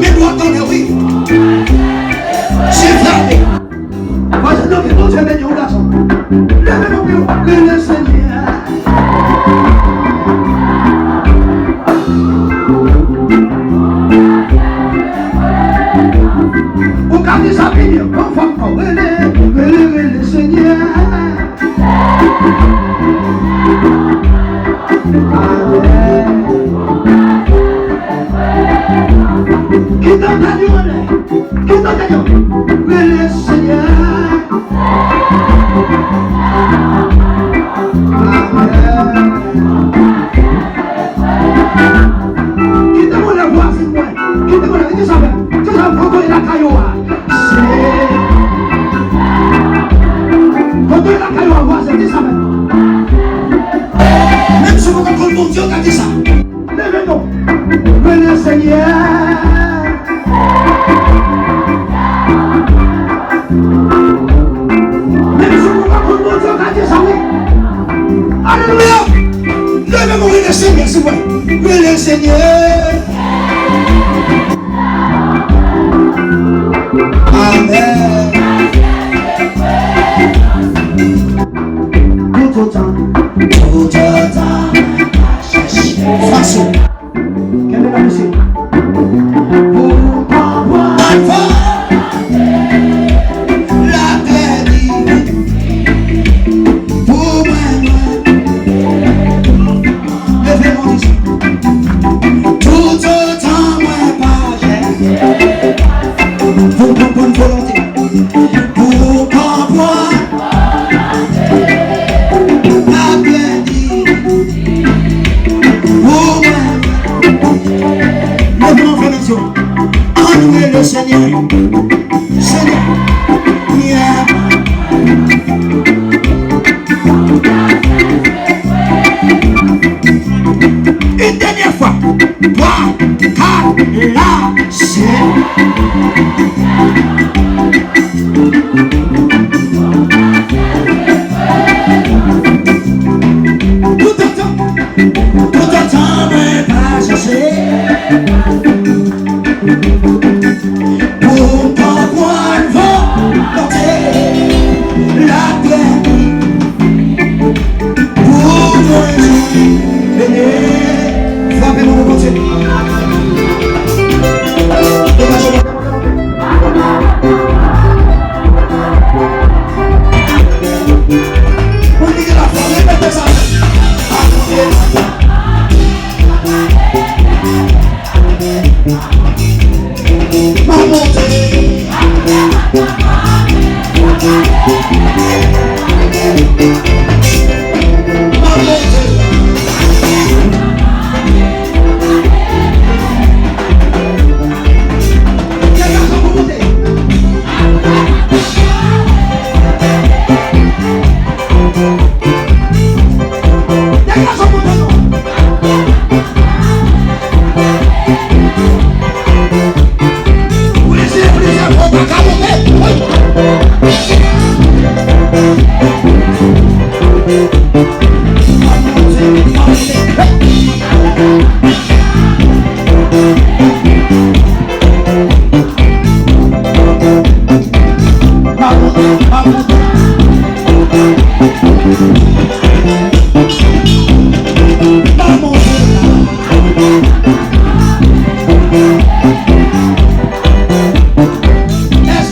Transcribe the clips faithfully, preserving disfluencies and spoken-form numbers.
Gen dwa tande, wi. Je ferme. Pase nan men Bondye beni w, gason. Leve men w, rele Senyè. Ou ka di sa pi byen, bon, fòk ou rele, rele, rele Senyè. Amèn. Kite tèt yo anlè. Kite tèt yo. Rele Senyè. Amèn. Kite mwen lè vwazen mwen. Kite mwen lè, kite sa fè. Kite sa fè. Kote lakay yo a. Se. Kote lakay yo a, vwazen, kite sa fè. Menm si w pa konn Bondye, w ka di sa. Leve non. Rele Senyè. Menm si w pa konn Bondye, w ka di sa, wi. Alelouya. Leve non, rele Senyè, silvouplè. Rele Senyè. Amèn. Toutotan, toutotan, fason. Kenbe la, mesye. Pou konprann. Latè di pou mwen, mwen. Leve men w, di sa. Toutotan mwen pa jwenn pou m konprann volonte, pou m konprann, Labib di pou mwen. Leve men w, fè menm yo. Ann rele Senyè. Senyè, yeah. Une dernière fois. Twa, kat, la, se. Toutotan, toutotan mwen pa chèche. Pou m konprann volonte Labib pou mwen. Vini, frape men w pou Bondye. Degaje w. Moun ki gen lafwa, repete sa.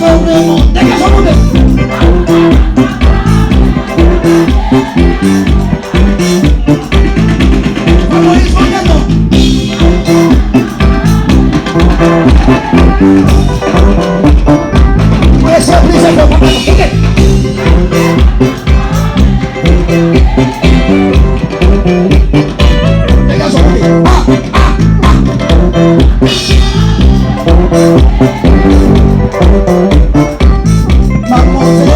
Èske w vle monte? Degaje w monte. Pran Moyiz, monte non. Prese plizyè fwa, papa, monte. Degaje w monte. Ah, ah, ah. M ap monte.